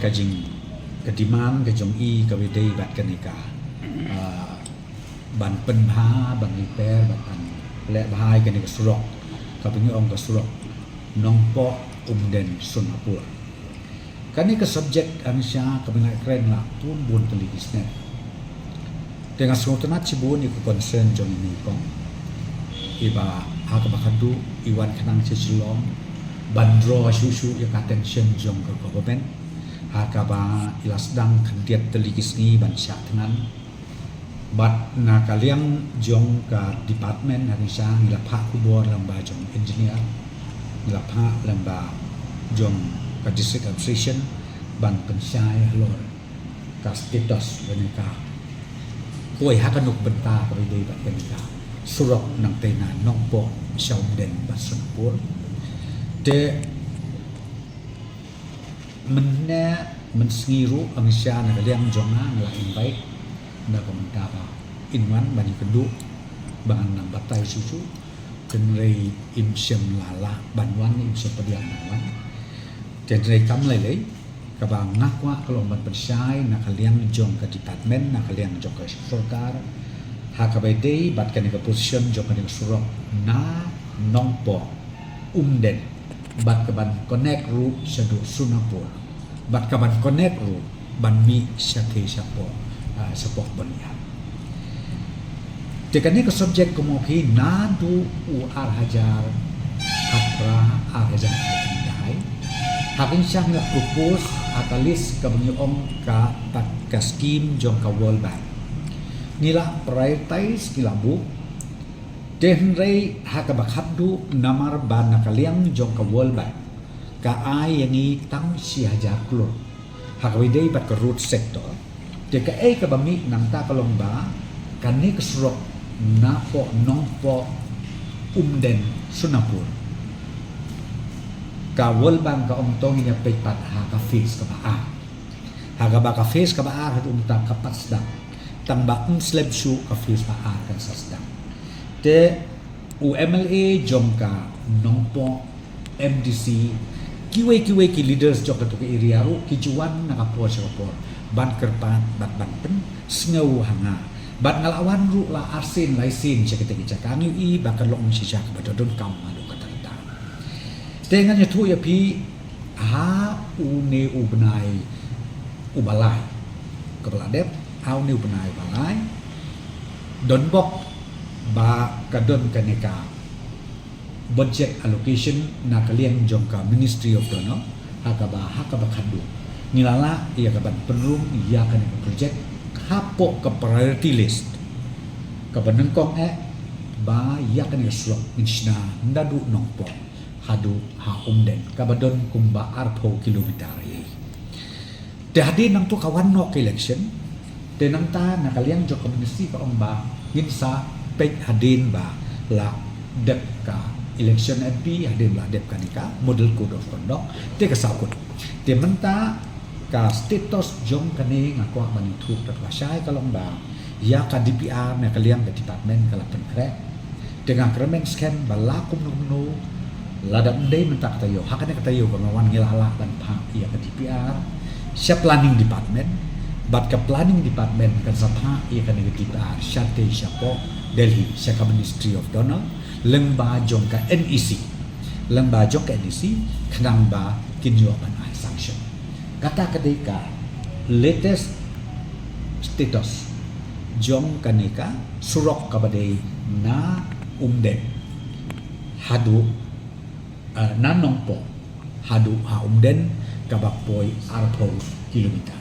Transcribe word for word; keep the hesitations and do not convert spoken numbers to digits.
Ka jing, ka demand ka jong i kaba dei bad kane ka, ah, ban pynbha, ban repair, bad ban leh bha ïa kane ka surok kaba ngi ong ka surok Nongpoh Umden Sonapur. Kane ka subject hangta kaba ngi la kren la bun bun tylli ki snem. Te nga sngewtynnat shibun ïa ka concern jong i kong, iba ha kaba khatduh i wan khnang sha Shillong ban draw shuh shuh ïa ka attention jong ka government ha kaba i la sdang khyndiat tylli ki sngi ban shah thngan. Bad na ka liang jong ka department hangta ngi la phah khubor lyngba jong engineer, ngi la phah lyngba jong ka district administration ban pynshai halor ka status lane ka poi ha kano ka bynta kaba dei bad kane ka surok nangta na Nongpoh sha Umden bad Sonapur. Te mynne mynsngi ruh hangta na ka liang jong nga nga la invite na ka bynta ba in wan ban ïakynduh ba ngan nang batai shuh shuh. Hynrei im shym la lah ban wan, im shym pdiang ban wan. Te hynrei kam lei lei, kaba nga kwah ka long ban pynshai na ka liang jong ka department, na ka liang jong ka sorkar ha kaba dei bad kane ka position jong kane ka surok na Nongpoh Umden, bad ka ban connect ruh shaduh Sonapur, bad ka ban connect ruh ban mih shatei shapoh, ah, shapoh Baniar. Te kane ka subject kumno phi, naduh u ar hajar khatphra, ar hajar khatphra hangta ngi la propose ha ka list kaba ngi ong ka, ka scheme jong ka World Bank. Ngi la prioritize, ngi la buh. Te hynrei ha kaba khatduh namar ba na ka liang jong ka World Bank ka ai ïa ngi tang shi hajar klur ha kaba dei bad ka road sector. Te kaei kaba mih nangta ka long ba kane ka surok napoh Nongpoh Umden Sonapur, ka World Bank ka ong to ngin ïa peit pat ha ka phase kaba ar. Ha kaba ka phase kaba ar haduh mynta ka pat sdang. Tang ba ym slem shuh ka phase ba ar kan sa sdang. Te u M L A jong ka Nongpoh, M D C, kiwei kiwei ki leaders jong kato ka area ruh ki ju wan na ka por sha ka por ban kyrpad bad ban pynsngew ha nga. Bad nga la wan ruh la arsien laisien sha kata ka jaka, nga ïohi ba ka long shisha kaba donkam haduh katta katta. Te ngan ïathuh ïa phi, ha une u bnai uba lai kaba la dep, ha une u bnai uba lai, donbok ba ka don kane ka budget allocation na ka liang jong ka Ministry of DoNER, ha kaba, ha kaba khatduh ngi la lah ïa ka ban pynrung ïa kane ka project hapoh ka priority list. Kaba nyngkong eh ba ïa kane ka surok ngin shna naduh Nongpoh haduh ha Umden, kaba don kumba arphew kilometer hi. Te hadien nangta ka wan noh ka election. Te nangta na ka liang jong ka ministry ka ong ba ngin sa peit hadien ba la dep ka election M P, hadien ba la dep kane ka model code of conduct, te ka sa kut. Te mynta ka status jong kane nga kwah ban ïathuh da kaba shai ka long ba ïa ka D P R na ka liang ka department ka la pynkhreh. Te nga kyrmen skhem ba la kumno kumno, lada ym dei mynta ka taïew, ha kane ka taïew kaba wan ngi la lah ban phah ïa ka D P R sha planning department, bad ka planning department kan sa phah ïa kane ka D P R shatei shapoh Delhi, sha ka Ministry of DoNER, lyngba jong ka N E C, lyngba jong ka N E C, khnang ba kin ïoh ban ai sanction. Kata ka dei ka latest status jong kane ka surok kaba dei na Umden haduh, eh, na Nongpoh haduh ha Umden, kaba poi arphew kilometer.